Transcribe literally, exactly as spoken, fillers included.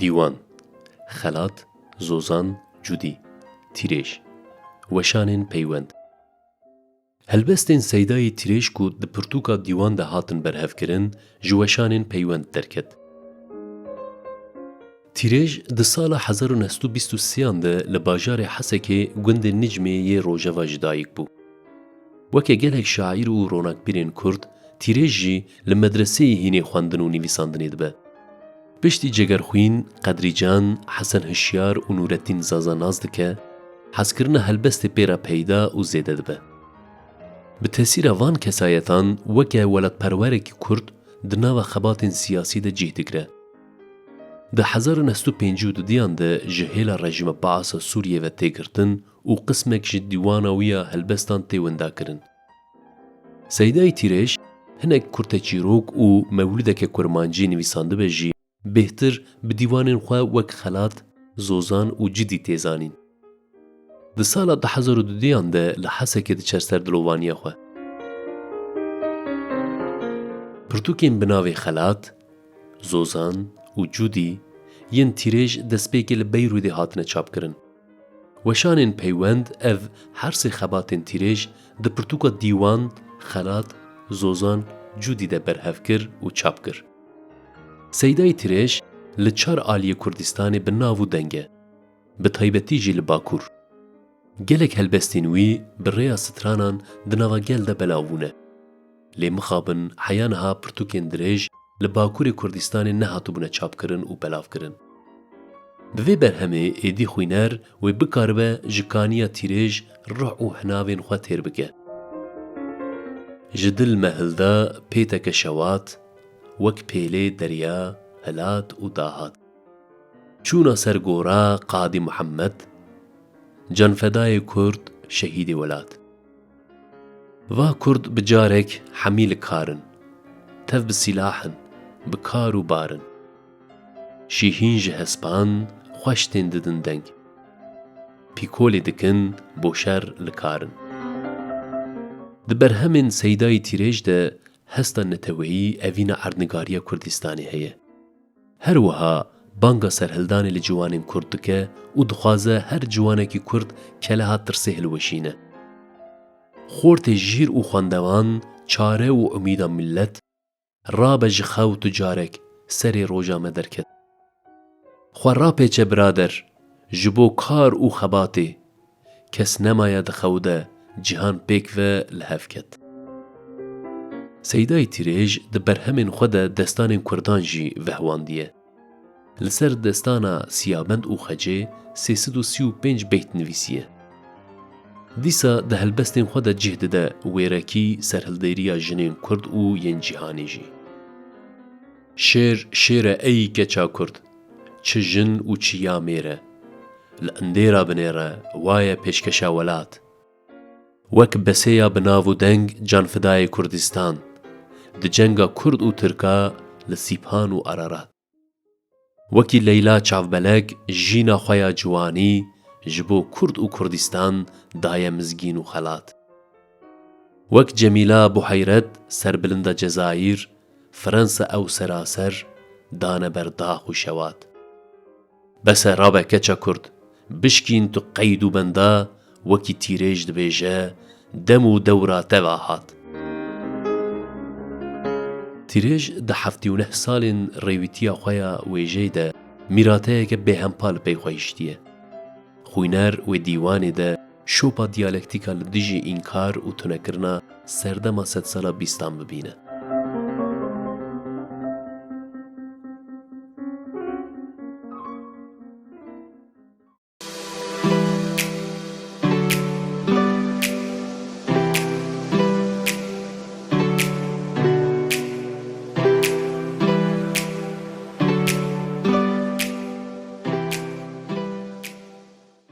Dîwan, xelat, zozan, cûdî, tîrêj, weşanên peywend. Helbestên Seydayê Tîrêj ku di pirtûka Dîwan de hatin berhevkirin, ji weşanên peywend derket. Tîrêj di sala hezar û neh sed û bîst û sêyan de li bajarê Hesekê gundê Nicmê yê rojeva ji dayik bû. Weke gelek şaîr û ronakbîrên Kurd, Tîrêj jî li medreseyê hînê xwendin û nivîsandinê dibe. Piştî Cegerxwîn, Qedrîcan, Hesen Hişyar û Nûrettîn Zaza nas dike, hezkirina helbestê pê re peyda û zêde dibe. Bi tesîra van kesayetan weke welatperwerekî Kurd di nava xebatên siyasî de cih digire. Di hezar û neh sed û pêncî û duduyan de ji hêla rejîma Baasa Sûriyê ve tê girtin û qismek ji dîwana wî ya helbestan tê windakirin. Seydayê Tîrêj hinek kurteçîrok û mewlûdeke kurmancî nivîsandibe jî, bêhtir bi dîwanên xwe wek Xelat, Zozan û Cidî tê zanîn. Di sala du hezar û duduyan de li Hesekê diçer ser dilovaniya xwe. Pirtûkên bi navê Xelat, Zozan û Cûdî yên Tîrêj destpêkê li Beyrûdê hatine çapkirin. Weşanên peywend ev her sê xebatên Tîrêj di pirtûka Dîwan, Xelat, Zozan, Cûdî de berhev kir û çap kir. Seydayê Tîrêj li çar aliyê Kurdistanê bi nav û deng e, bi taybetî jî li Bakur. Gelek helbestên wî bi rêya stranan di nava gel de belav bûne. Lê mixabin heya niha pirtûkên dirêj li Bakurê Kurdistanê nehatibûne çapkirin û belavkirin. Bi vê berhemê êdî xwîner wê bikaribe ji kaniya Tîrêj ruh û hinavên xwe têr bike. Ji dil me hilda pêteke şewat, wek pêlê derya, hilat û dahat. Çûna ser gora Qadî Muhammed, canfedayê Kurd, şehîdê welat. Va Kurd bi carek hemî li kar in, tev bi sîlah in, bi kar û bar in. Şîhîn ji hespan xweş tên didin deng. Pîkolê dikin bo şer li kar in. Di berhemên Seydayê Tîrêj de hesta neteweyî evîna erdnigariya Kurdistanê heye. Her wiha banga serhildanê li ciwanên Kurd dike û dixwaze her ciwanekî Kurd keleha tirsê hilweşîne. Xortê jîr û xwendevan, çare û umîda milet, rabe ji xew tu carek serê roja me derket. Xwe rapêçe birader, ji bo kar û xebatê, kes nemaye di xew de, cîhan pêk ve li hev ket. Seydayê Tîrêj di berhemên xwe de destanên Kurdan jî vehwandiye. Li ser destana Siyabend û Xecê sê sed û sî û pênc beyt nivîsiye. Dîsa di helbestên xwe de cih dide wêrekî serhildêriya jinên Kurd û yên cîhanê jî. Şêr, şêr e ey keça Kurd, çi jin û çi ya mêr e. Li endêra binêre, wa ye pêşkeşa welat. Wek besêya bi nav û deng canfidayê Kurdistan, di cenga Kurd û Tirka li Sîphan û Ararat. Wekî Leyla Çavbelek jîna xwe ya ciwanî ji bo Kurd û Kurdistan daye mizgîn û xelat. Wek Cemîla Buheyret serbilinda Cezayîr, Fransa ew seraser dane ber dax û şewat. Bes e rabe keça Kurd, bişkîn tu qeyd û benda, wekî Tîrêj dibêje, dem û dewra te ve hat. Tîrêj di heftê û neh salên rêwîtiya xwe ya wêjeyê de mîrateyeke bêhempa li pey xwe hiştiye. Xwîner wê dîwanê de şopa diyalektîka li dijî înkar û tunekirina serdema sedsala bîstan bibîne.